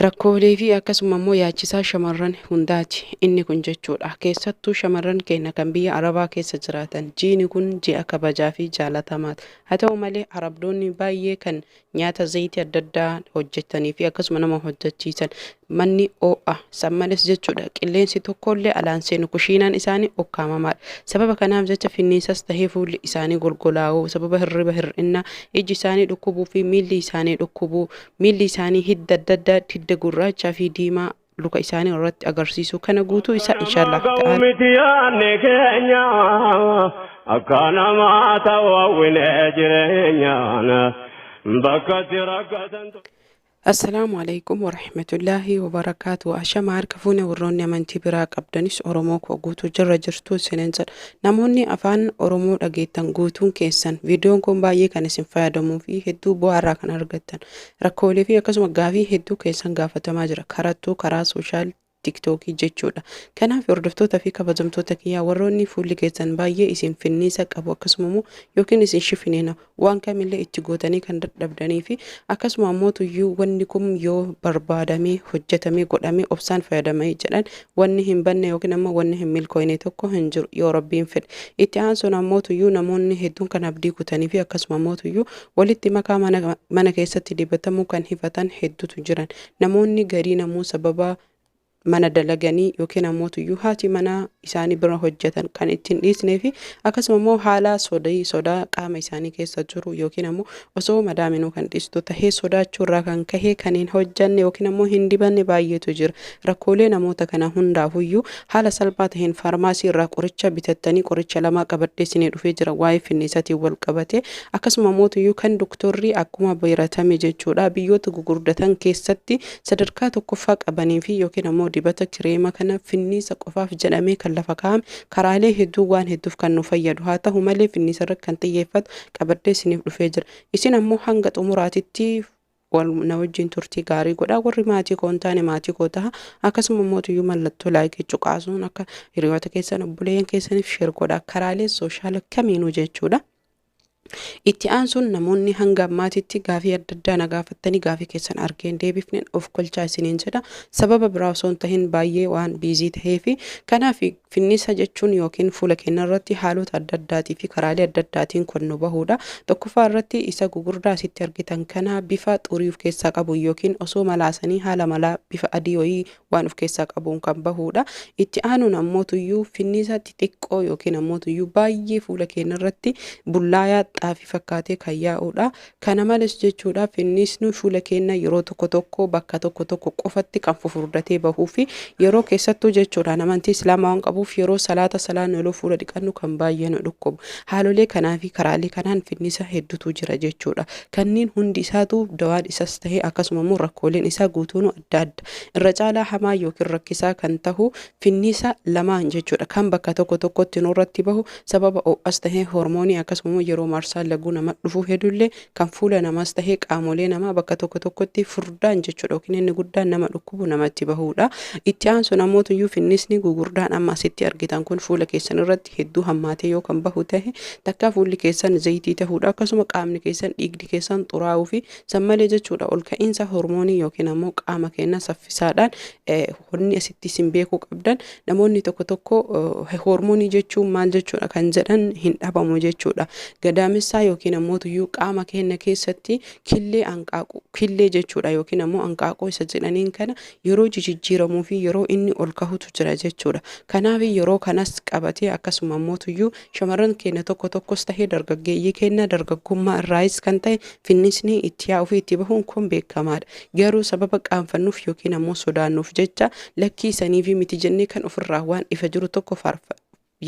Rakkoolee fi akkasuma immoo yaachisaa shamarran hundaati inni kun jechuudha. Keessattuu shamarran keenya kan biyya Arabaa keessa jiraatan jiini kun ji'a kabajaa fi jaalatamaati. Haa ta'u malee Arabdoonni baay'ee kan nyaata zayitii adda addaa hojjetanii fi akkasuma nama hojjechiisan manni oo'a san malees jechuudha qilleensi tokkollee alaan seenu kushiinaan isaanii ukkaamamaadha. Sababa kanaaf jecha finniisas tahee fuulli isaanii golgolaa'uu sababa hirriba hir'innaa ijji isaanii dhukkubuu fi miilli isaanii dhukkubuu miilli isaanii hidda adda addaa hidda gurraachaa fi diimaa luka isaanii irratti agarsiisu kana guutuu isaa inshaallah ta'ala. Miti yaadni keenya akka namaa ta'u hawwinee jireenyaan bakka itti rakkatan. Assalaamu alaikum warahmatullaahi wabarakaatu. Ashama harka fuune warroonni amantii biraa qabdanis Oromoo koo guutuu jirra jirtu isinin jedha. Namoonni afaan Oromoo dhageettan guutuun keessan viidiyoon kun baay'ee kan isin fayyadamuu fi hedduu bu'aa irraa kan argattan rakkoolee fi akkasuma gaafii hedduu keessan gaafatamaa jira. Karattuu karaa social TikTokii jechuudha. Kanaaf hordoftoota fi kabajamtoota kiyyaa warroonni fuulli keessan baay'ee isin finniisa qabu akkasuma immoo yookiin isin shifiniina waan kamillee itti gootanii kan dadhabdanii fi akkasuma ammoo tuyyuu wanni kun yoo barbaadamee hojjetamee godhamee obsaan fayyadamee jedhan wanni hin banne yookiin ammoo wanni hin milkooyne tokko hin jiru yoo Rabbiin fedhe. Itti aansuun ammoo tuyyuu namoonni hedduun kan abdii kutanii fi akkasuma ammoo tuyyuu walitti makaa mana keessatti dibatamuu kan hifatan hedduutu jiran. Namoonni garii namuu sababa mana dalaganii yookiin ammoo tuyyuu haati manaa isaanii bira hojjetan kan ittiin dhiisnee fi akkasuma immoo haala sodii sodaa qaama isaanii keessa jiru yookiin ammoo osoo madaaminuu kan dhiistu tahee sodaachuu irraa kan kahee kan hin hojjanne yookiin ammoo hin dibanne baay'eetu jira. Rakkoolee namoota kana hundaafuyyuu haala salphaa taheen faarmaasii irraa qoricha bitattanii qoricha lamaa qabadhee isinii dhufee jira waa'ee finniisatiin wal qabate akkasuma ammoo tuyyuu kan doktorri akkuma beeratame jechuudha biyyoota gugurdatan keessatti sadarkaa tokkoffaa qabanii fi yookiin ammoo dibata kireema kana finniisa qofaaf jedhamee kan lafa kaa'ame karaalee hedduu waan hedduuf kan nu fayyadu haa ta'u malee finniisa irratti kan xiyyeeffatu qabadhee isiniif dhufee jira. Isin ammoo hanga xumuraatitti wal na wajjin turtii gaarii godhaa warri maatii koo hin taane maatii koo ta'a akkasuma immoo tuyyuu mallattoo like cuqaasuun akka hiriyoota keessan obboleeyyan keessaniif share godhaa karaalee social kamiinuu jechuudha. Itti aansuun namoonni hanga ammaatitti gaafii adda addaa na gaafattanii gaafii keessan argee hin deebifneen of kolchaa isiniin jedha. Sababa biraa osoo hin tahin baay'ee waan busy taheefi. Kanaaf finnisa jechuun yookiin fuula keenya irratti haalota adda addaatii fi karaalee adda addaatiin kan nu bahuudha. Tokkoffaa irratti isa gugurdaa asitti argitan kana bifa xurii of keessaa qabu yookiin osoo malaasanii haala malaa bifa adii wayii waan of keessaa qabuun kan bahuudha. Itti aanuun ammoo tuyyuu finnisa xixiqqoo yookiin ammoo tuyyuu baay'ee fuula keenya irratti bullaayaa xaafii fakkaatee kan yaa'uudha. Kana malees jechuudha finnisni fuula keenya yeroo tokko tokko bakka tokko tokko qofatti kan fufurdatee bahuu fi yeroo keessattuu jechuudha amantii Islaamaa waan qabuuf yeroo salaata salaannu yeroo fuula dhiqannu kan baay'ee nu dhukkubu. Haalolee kanaa fi karaalee kanaan finnisa hedduutu jira jechuudha. Kanneen hundi isaatu dawaan isas ta'ee akkasuma immoo rakkooleen isaa guutuun adda adda. Irra caalaa hamaa yookiin rakkisaa kan tahu finnisa lamaan jechuudha. Kan bakka tokko tokkotti nurratti bahu sababa ho'as tahee hormoonii akkasuma immoo yeroo marsaa laguu nama dhufu hedullee kan fuula namaas tahee qaamolee namaa bakka tokko tokkotti furdaan jechuudha yookiin inni guddaan nama dhukkubu namatti bahuudha. Itti aansuun ammoo tuyyuu finnisni gugurdaan amma asitti argitan kun fuula keessan irratti hedduu hammaatee yoo kan bahu tahe takkaa fuulli keessan zayitii tahuudha akkasuma qaamni keessan dhiigni keessan xuraa'uu fi san malee jechuudha ol ka'iinsa hormoonii yookiin ammoo qaama keenya saffisaadhaan honni asitti isin beekuu qabdan namoonni tokko tokko hormoonii jechuun maal jechuudha kan jedhan hin dhabamu jechuudha. Gadaamessaa yookiin ammoo tuyyuu qaama keenya keessatti killee anqaaquu killee jechuudha yookiin ammoo anqaaquu isa jedhaniin kana yeroo jijjiiramuu fi yeroo inni ol kahutu jira jechuudha. Kanaaf yeroo kanas qabatee akkasuma ammoo tuyyuu shamarran keenya tokko tokkos tahee dargaggeeyyii keenya dargaggummaa irraayis kan ta'e finnisni itti yaa'uu fi itti bahuun kun beekamaadha. Garuu sababa qaanfannuuf yookiin ammoo sodaannuuf jecha lakkii sanii fi miti jennee kan ofirraa waan ifa jiru tokko faarfa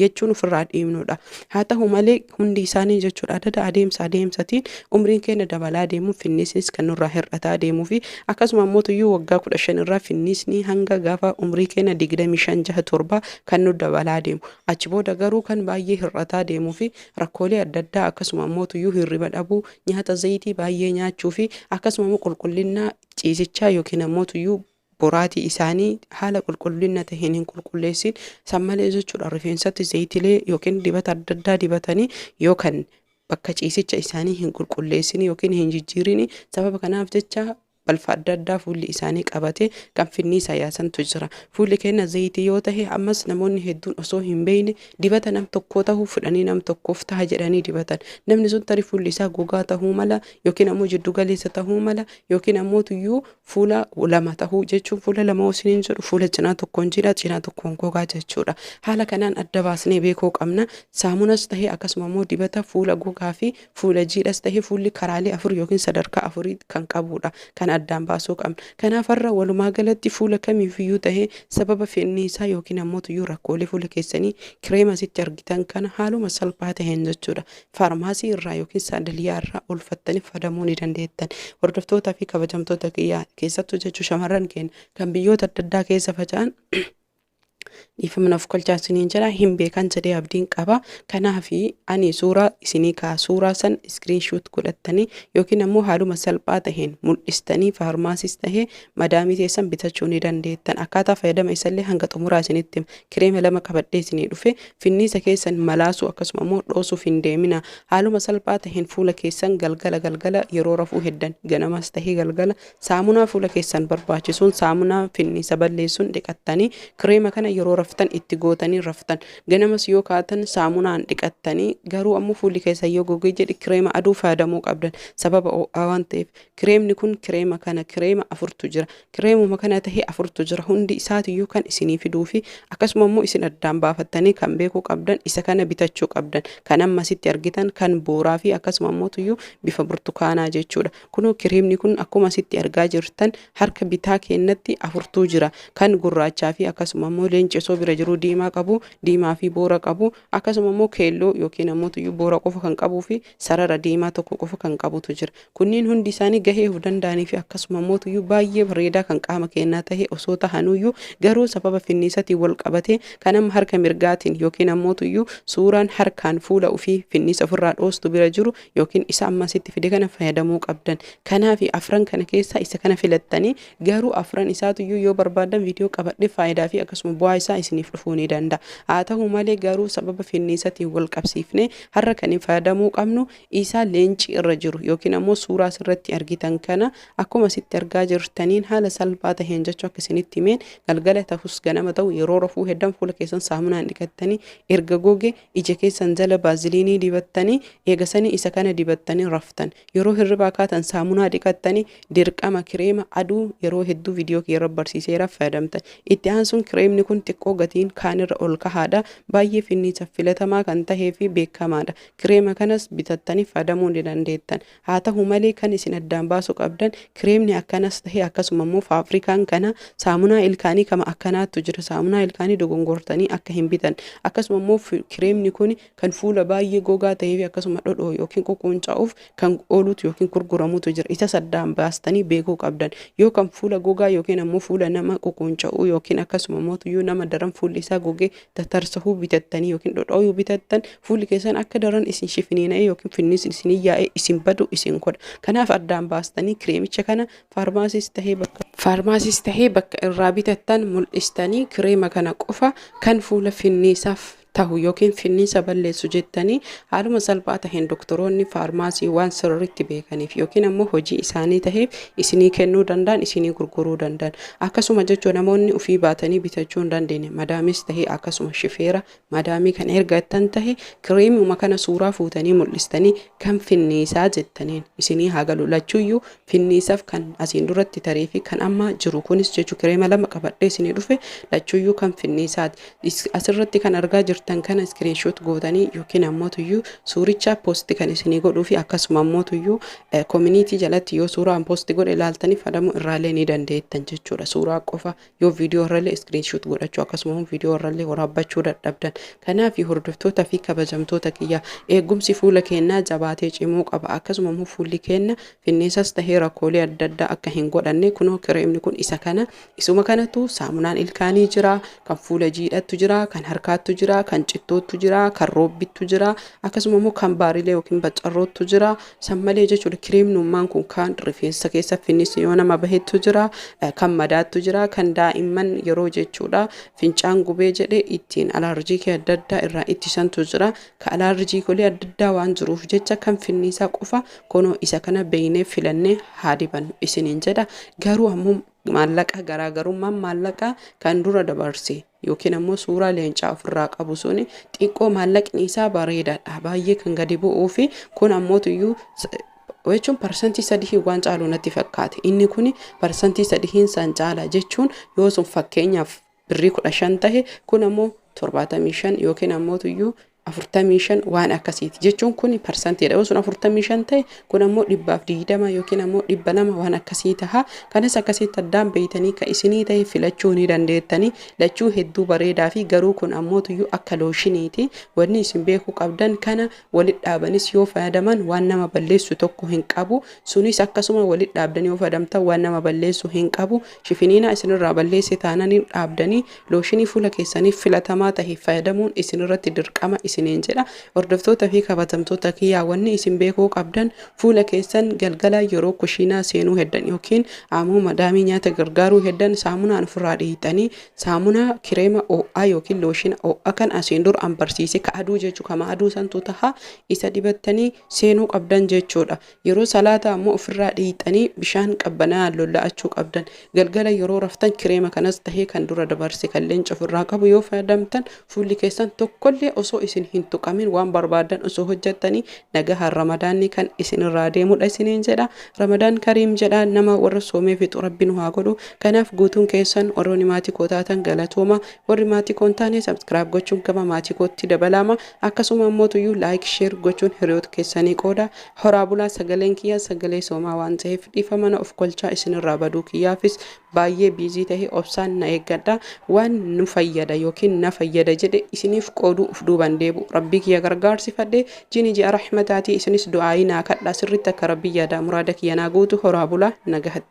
jechuun ofirraa dhiibnudha. Haa ta'u malee hundi isaanii jechuudha adada adeemsa adeemsatiin umriin keenya dabalaa deemuun finnisnis kan nurraa hir'ataa deemuu fi akkasuma ammoo tuyyuu waggaa 15 irraa finnisni hanga gaafa umrii keenya 25 6 7 kan nu dabalaa deemu. Achi booda garuu kan baay'ee hir'ataa deemuu fi rakkoolee adda addaa akkasuma ammoo tuyyuu hirriba dhabuu, nyaata zayitii baay'ee nyaachuu fi akkasuma immoo qulqullina ciisichaa yookiin ammoo tuyyuu boraatii isaanii haala qulqullina taheen hin qulqulleessin san malee jechuudha rifeensatti zayitilee yookiin dibata adda addaa dibatanii yookaan bakka ciisicha isaanii hin qulqulleessin yookiin hin jijjiirin sababa kanaaf jecha Balfa adda addaa fuulli isaanii qabate kan finniisa yaasantu jira. Fuulli keenya zayitii yoo tahe, ammas namoonni hedduun osoo hin beekne dibata nam tokkoo tahuu fudhanii nam tokkoof taha jedhanii dibatan. Namni sun tarii fuulli isaa gogaa tahuu mala, yookiin ammoo jiddu galeessa tahuu mala, yookiin ammoo tuyyuu fuula lama tahuu jechuun, fuula lama osiniin jedhu fuula cinaa tokkoon jiidha, cinaa tokkoon gogaa jechuudha. Haala kanaan adda baasnee beekuu qabna. Saamunas tahee akkasuma immoo dibata fuula gogaa fi fuula jiidhas tahee, fuulli karaalee afur yookiin sadarkaa afurii kan qabudha. Kan addaan baasuu qabna. Kanaaf har'a walumaa galatti fuula kamiifiyyuu tahee sababa finniisaa yookiin ammoo tuyyuu rakkoolee fuula keessanii kireema asitti argitan kana haaluma salphaa taheen jechuudha. Faarmaasii irraa yookiin saadaliyaa irraa oolfattanii fayyadamuu ni dandeettan. Hordoftootaa fi kabajamtoota kiyyaa, keessattuu jechuu shamarran keenya kan biyyoota adda addaa keessa faca'an, dhiifama naaf kolchaa isiniin jedha, hin beekan jedhee abdiin qaba. Kanaafi ani suuraa isinii kaa, suuraa san screenshot godhattanii yookiin ammoo haaluma salphaa taheen mul'istanii faarmaasiis tahee madaamii teessan bitachuu ni dandeettan. Akkaataa fayyadama isallee hanga xumuraa isinitti hima. Kireema lama qabadhee isinii dhufe. Finniisa keessan malaasuu akkasuma immoo dhoosuuf hin deemina. Haaluma salphaa taheen fuula keessan galgala galgala yeroo rafuu heddan, ganamas tahee galgala, saamunaa fuula keessan barbaachisuun, saamunaa finniisa balleessuun dhiqattanii, kireema kana yeroo raftan itti gootanii raftan. Ganamas yoo kaatan saamunaan dhiqattanii, garuu ammoo fuulli keessan yoo gogee jedhe kireema aduu fayyadamuu qabdan, sababa ho'aa waan ta'eef. Kireemni kun kireema kana, kireema afurtu jira. Kireemuma kana tahee afurtu jira. Hundi isaatiyyuu kan isinii fiduu fi akkasuma immoo isin addaan baafattanii kan beekuu qabdan, isa kana bitachuu qabdan. Kan amma asitti argitan kan booraa fi akkasuma immoo tuyyuu bifa burtukaanaa jechuudha. Kunoo kireemni kun akkuma asitti argaa jirtan harka bitaa keenyatti afurtuu jira. Kan gurraachaa fi akkasuma immoo leencisoo bira jiru diimaa qabu, diimaa fi boora qabu, akkasuma immoo keelloo yookiin ammoo tuyyuu boora qofa kan qabuu fi sarara diimaa tokko qofa kan qabutu jira. Kunniin hundi isaanii gahee of danda'anii fi akkasuma immoo tuyyuu baay'ee bareedaa kan qaama keenyaa tahe osoo tahanuyyuu, garuu sababa finniisatiin wal qabatee kan amma harka mirgaatiin yookiin ammoo tuyyuu suuraan harkaan fuula ofii finniisa ofirraa dhoostu bira jiru yookiin isa amma asitti fide kana fayyadamuu qabdan. Kanaaf afran kana keessaa isa kana filattanii, garuu afran isaatuyyuu yoo barbaadan viidiyoo qabadhee faayidaa fi akkasuma bu'aa isaa isiniif dhufuu ni danda'a. Haa ta'u malee garuu sababa finniisatiin wal qabsiifnee har'a kan hin fayyadamuu qabnu isaa leenci irra jiru yookiin ammoo suuraa asirratti argitan kana, akkuma asitti argaa jirtaniin haala salphaa taheen jechuu akka isinitti himeen, galgala ta'us ganama ta'u yeroo rafuu heddan fuula keessan saamunaan dhiqattanii, erga goge ija keessan jala baaziliinii dibattanii, eegasanii isa kana dibattanii raftan. Yeroo hirribaa kaatan saamunaa dhiqattanii, dirqama kireema aduu yeroo hedduu viidiyoo kiyya barsiiseera fayyadamtan. Itti aansuun kireemni kun xiqqoo gatiin kaanirra ol kahaadha. Baay'ee finniisa filatamaa kan tahee fi beekamaadha. Kireema kanas bitattanii fayyadamuu ni dandeettan. Haa ta'u malee kan isin addaan baasuu qabdan, kireemni akkanas tahee akkasuma immoo faafrikaan kana saamunaa ilkaanii kama akkanaattu jira. Saamunaa ilkaanii dogongortanii akka hin bitan. Akkasuma immoo kireemni kun kan fuula baay'ee gogaa ta'ee fi akkasuma dhodhoo yookiin ququunca'uuf kan oolutu yookiin gurguramutu jira. Isa addaan baastanii beekuu qabdan. Yoo kan fuula gogaa yookiin ammoo fuula nama ququunca'uu yookiin akkasuma immoo nama daran fuulli isaa gogee tatarsahuu bitattanii yookiin dhodhooyuu bitattan, fuulli keessan akka daran isin shifiniina'ee yookiin finniis isin yaa'ee isin badu isin godha. Kanaaf addaan baastanii kireemicha kana faarmaasiis tahee bakka irraa bitattan mul'istanii, kireema kana qofa kan fuula finniisaaf tahu yookiin finniisa balleessu jettanii, haaluma salphaa taheen doktoroonni faarmaasii waan sirriitti beekaniif yookiin ammoo hojii isaanii taheef isinii kennuu danda'an, isinii gurguruu danda'an. Akkasuma jechuun namoonni ofii baatanii bitachuu hin dandeenye, madaamis tahee akkasuma shifeera madaamii kan ergattan tahe, kireemuma kana suuraa fuutanii mul'istanii kan finniisaa jettaniin isinii haa galu. Lachuuyyuu finniisaaf kan asiin duratti taree fi kan amma jiru kunis jechuu, kireema lama qabadhee isinii dhufe, lachuuyyuu kan finniisaati. Asirratti kan argaa jirtan kana screenshot gootanii yookiin ammoo tuyyuu suuricha post kan isinii godhuu fi akkasuma ammoo tuyyuu community jalatti yoo suuraan post godhe ilaaltanii fayyadamuu irraallee ni dandeettan jechuudha. Suuraa qofa yoo viidiyoo irrallee screenshot godhachuu akkasuma viidiyoo irrallee waraabbachuu dadhabdan. Kanaaf hordoftoota fi kabajamtoota kiyya, eegumsi fuula keenyaa jabaatee cimuu qaba. Akkasuma immoo fuulli keenya finniisas tahee rakkoolee adda addaa akka hin godhanne, kunoo kireemni kun isa kana, isuma kanatu saamunaan ilkaanii jira, kan fuula jiidhattu jira, kan harkaattu jira. kan cittoottu jira, kan roobbittu jira, akkasuma immoo kan baarilee yookiin baccarroottu jira. San malee jechuudha kireemnummaan kun kan rifeensa keessa finnis yoo nama bahettu jira, kan madaattu jira, kan daa'imman yeroo jechuudha fincaan gubee jedhe ittiin alaarjiikii adda addaa irraa ittisantu jira. Ka alaarjiikolee adda addaa waan jiruuf jecha kan finniisaa qofa kunoo isa kana beeynee filannee haa dibannu isiniin jedha. Garuu ammoo maallaqa garaagarummaan maallaqa kan dura dabarse yookiin ammoo suuraa leencaa ofirraa qabu suni xiqqoo maallaqni isaa bareedaadha, baay'ee kan gadi bu'uu fi kun ammootuyyuu jechuun 3% waan caalu natti fakkaate. Inni kun 3% san caala jechuun yoo sun fakkeenyaaf birrii 15 tahe, kun ammoo 75 yookiin ammootuyyuu 45 waan akkasiiti jechuun kun parsantiidha. Yoo sun 45 ta'e, kun ammoo 120 yookiin ammoo 200 waan akkasii taha. Kanas akkasitti addaan beeytanii ka isinii ta'e filachuu ni dandeettanii. Lachuu hedduu bareedaa fi garuu kun ammoo tuyyuu akka looshiniiti. Wanni isin beekuu qabdan kana walit dhaabanis yoo fayyadaman waan nama balleessu tokko hin qabu. Sunis akkasuma walit dhaabdanii yoo fayyadamtan waan nama balleessu hin qabu. Shifiniina isinirraa balleesse taananii dhaabdanii looshinii fuula keessaniif filatamaa tahe fayyadamuun isinirratti dirqama isiniin jedha. Hordoftoota fi kabajamtoota kiyyaa, wanni isin beekuu qabdan fuula keessan galgala yeroo kushiinaa seenuu heddan yookiin ammoo madaamii nyaata gargaaruu heddan saamunaan ofirraa dhiqxanii, saamunaa kireema ho'aa yookiin looshina ho'aa kan asiin dur an barsiise ka aduu jechuu kama aduu santu taha, isa dibattanii seenuu qabdan jechuudha. Yeroo salaata ammoo ofirraa dhiqxanii bishaan qabbanaa lolla'achuu qabdan. Galgala yeroo raftan kireema kanas tahee kan dura dabarse kan leenca ofirraa qabu yoo fayyadamtan, fuulli keessan tokkollee osoo isin hin tuqamin waan barbaadan osoo hojjettanii nagahaan ramadaanni kan isinirraa deemudha isiniin jedha. Ramadaan kariim jedha, nama warra soomee fixu rabbi nu haa godhu. Kanaaf guutuun keessan warroonni maatii koo taatan galatooma, warri maatii koo hin taane subscribe gochuun gama maatii kootti dabalama, akkasuma immoo tuyyuu like, share gochuun hiriyoota keessanii qooda. Horaa bulaa. Sagaleen kiyya sagalee soomaa waan ta'eef dhiifa mana of kolchaa, isinirraa baduu kiyyaafis baay'ee busy ta'e obsaan na eeggadha. Waan nu fayyada yookiin na fayyada jedhe isiniif qooduu uf duuban deebu rabbii kiyya gargaarsifadhe. Jini ji'a rahmataatii, isinis du'aayii naa kadhaa sirritti akka rabbii yaada muraada kiyya naa guutu. Horaa bulaa, nagahatti.